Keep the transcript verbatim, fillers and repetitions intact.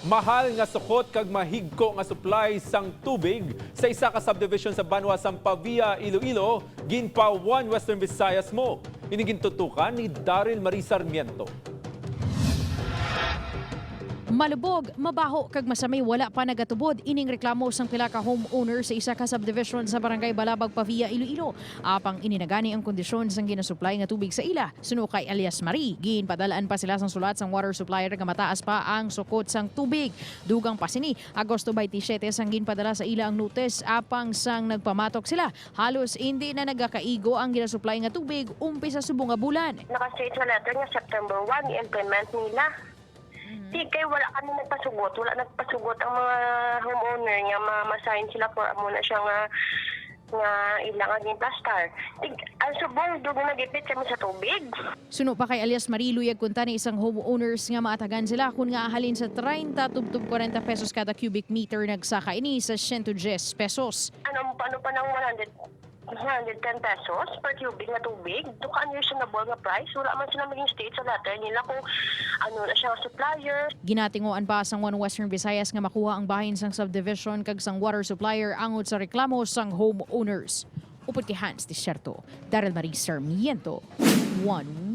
Mahal nga sukot kag mahigko nga supply sang tubig sa isa ka subdivision sa banwa sang Pavia, Iloilo, ginpa One Western Visayas mo. Ini gintutukan ni Daryl Marie Sarmiento. Malubog, mabaho kag masami wala pa nagatubod ining reklamo sang pila ka homeowner sa isa ka subdivision sa Barangay Balabag, Pavia, Iloilo. Apang ini na gani ang kondisyon sang ginasuplay nga tubig sa ila. Suno kay alias Marie, ginpadal-an pa sila sang sulat sang water supplier nga mataas pa ang sukot sang tubig. Dugang pa sini, Agosto twenty-seven sang ginpadala sa ila ang notice, apang sang nagpamatok sila, halos indi na nagakaigo ang ginasuplay nga tubig umpisa subong nga bulan. Naka-state sa letter nga September one, i-implement nila. Di kay wala kami nagpasugot, wala nagpasugot ang mga homeowner nga ma-, ma-sign sila for amo na siya nga nga ila nga ginplastar. Tig, ang subong dugo nagipit kami sa tubig. Suno pa kay alias Marie, luyag kuntani sang homeowners nga maatagan sila kun nga halin sa treinta tubtob kwarenta pesos kada cubic meter, nagsaka ini sa siyento diyes pesos. Ano, paano pa ng one hundred, one hundred ten pesos per cubic na tubig? Duka unreasonable nga price. Wala man sila maging state sa letter nila kung ano na siya nga supplier. Ginatinguan pa sang One Western Visayas nga makuha ang bahin sang subdivision kag sang water supplier angot sa reklamo sang homeowners. Upod kay Hans Desierto, Daryl Marie Sarmiento, One